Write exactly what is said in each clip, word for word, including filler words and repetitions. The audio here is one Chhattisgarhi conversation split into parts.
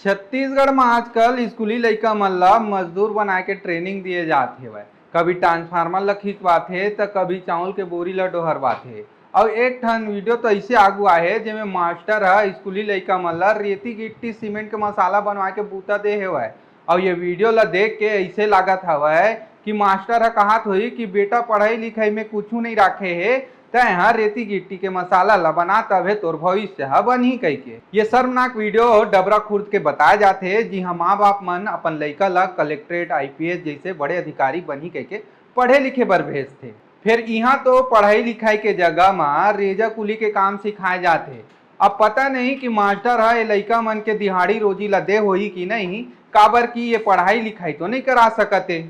छत्तीसगढ़ म आजकल स्कूली लइका मन ल मजदूर बनाए के ट्रेनिंग दिए जात हेवय। कभी ट्रांसफार्मर ल खिंचवाथे, त कभी चाउर के बोरी ल डोहरवाथे। अउ एक ठन वीडियो तो अइसे आगू आहे, जेमे मास्टर ह स्कूली लइका मन ल रेती गिट्टी सीमेंट के मसाला बनवा के बूता दे हेवय। अउ ये वीडियो ल देख के अइसे लागत हवय कि मास्टर ह कहत होही कि बेटा, पढ़ाई लिखाई में कुछु नइ राखे हे, तैं ह रेती गिट्टी के मसाला ल बना, तभे तोर भविष्य ह बनही कहिके। ये शर्मनाक वीडियो डबरा खुर्द के बताए जाथे, जिहां माँ बाप मन अपन लइका ल कलेक्ट्रेट, आईपीएस जइसे बड़े अधिकारी बनही कहिके पढ़े लिखे बर भेजथे। फेर इहां तो पढ़ाई लिखाई के जगह म रेजा कुली के काम सिखाए जाथे। अब पता नहीं कि मास्टर ह ये लइका मन के दिहाड़ी रोजी ल दे होही कि नहीं, काबर कि ये पढ़ाई लिखाई तो नहीं करा सकत हे,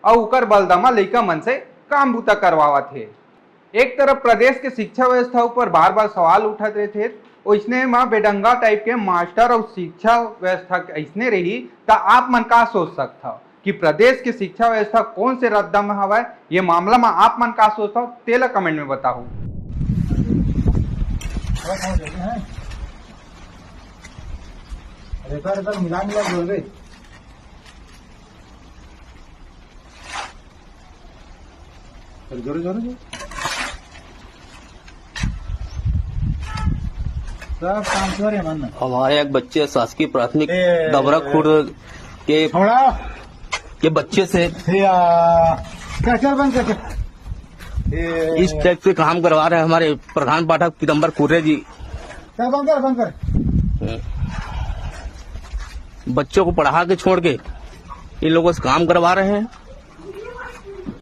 अउ उकर बलदा म लइका मन से काम बूता करवावत हे। एक तरफ प्रदेश के शिक्षा व्यवस्था ऊपर बार-बार सवाल उठत रहिथे, ओइसने म बेढंगा टाइप के मास्टर अउ शिक्षा व्यवस्था अइसने रही, त आप मन का सोच सकथव कि प्रदेश के शिक्षा व्यवस्था कोन से रद्दा म हवय? ये मामला म आप मन का सोचथव, तेला कमेंट में बताहू। रेपर, रेपर मिला, मिला बोल रहे। जोरे, जोरे, जोरे। सब काम करे मन। हमारे एक बच्चे शासकीय प्राथमिक ए, डबरा खुर्द के छोड़ा। के बच्चे से ए, आ, चल, चल, बंद कर, चल। ए, इस टाइप से काम करवा रहे हैं हमारे प्रधान पाठक पीतम्बर कुर्रे जी। चल, बंद कर, बंद कर। बच्चों को पढ़ा के छोड़ के इन लोगों से काम करवा रहे हैं।